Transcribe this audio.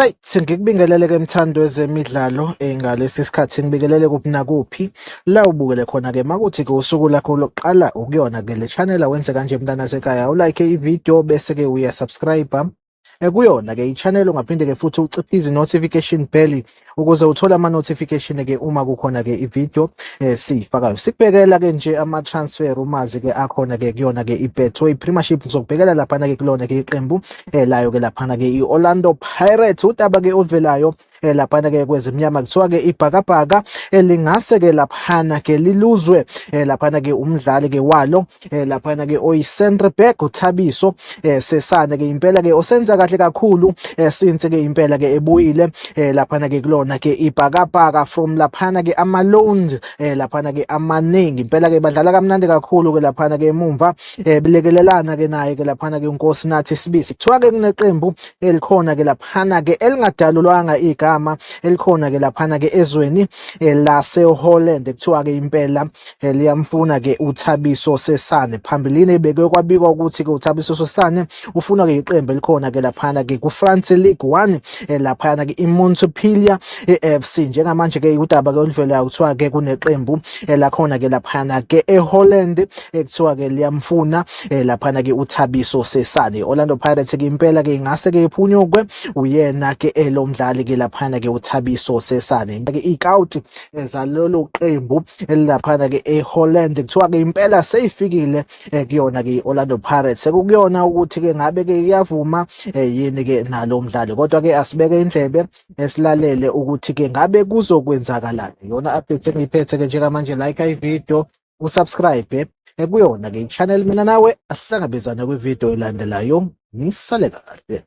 Right, ngikubingelele ke mthandi wezemidlalo ngalesi sikhathi ngibingelele kuphi nakuphi la ubukele khona ke makuthi ke usuku lakho lokuqala ukuyona ke le channel wenze kanje mntana sekhaya ulike i-video bese ke uya subscribe kuyona ke i-channel. Ungaphinde ke futhi uciphize i-notification bell ukuze uthole ama-notification ke uma kukhona ke i-video siyifakayo. Sikubhekela ke nje ama-transfer umazi ke akhona ke kuyona ke i-Betway Premiership. Ngizokubhekela laphana ke kulona ke iqembu layo ke laphana ke i-Orlando Pirates. Udaba ke oluvelayo laphana ke kwezimnyama, kuthiwa ke ibhakabhaka elingase ke laphana ke liluzwe laphana ke umdlali ke walo laphana ke oyi-centre back uThabiso Sesane ke impela ke osenza kahle kakhulu since ke impela ke ebuyile laphana ke kulona ke ibhakabhaka from laphana ke ama-loans laphana ke amaningi. Impela ke badlala kamnandi kakhulu ke laphana ke emumva, belekelelana ke naye ke laphana ke uNkosinathi Sibisi. Kuthiwa ke kuneqembu elikhona ke laphana ke elingadalulwanga igama, elikhona ke laphana ke ezweni lase-Holland, kuthiwa ke impela liyamfuna ke uThabiso Sesane. Phambilini beke kwabikwa ukuthi ke uThabiso Sesane ufuna ke iqembu elikhona ke laphana ke ku-France League 1, laphana ke iMontpellier FC. Njengamanje ke udaba ke oluvelayo, kuthiwa ke kuneqembu lakhona ke laphana ke eHolland ekuthiwa ke liyamfuna laphana ke uThabiso Sesane. Orlando Pirates ke impela ke ingase ke iphunyukwe uyena ke lo mdlali ke laphana ke uThabiso Sesane. Ke ikawuti zalolu qembu elilaphana ke eHolland kuthiwa ke impela seyifikile kuyona ke i-Orlando Pirates. Sekukuyona ukuthi ke ngabe ke iyavuma yini ke nalo mdlali, kodwa ke asibeke indlebe esilalele ukuthi ke ngabe kuzokwenzakalani. Yona update engiyiphethe ke njengamanje. Like i-video, usubscribe kuyona ke i-channel. Mina nawe asihlangabezane kwivideo elandelayo. Nisale kahle.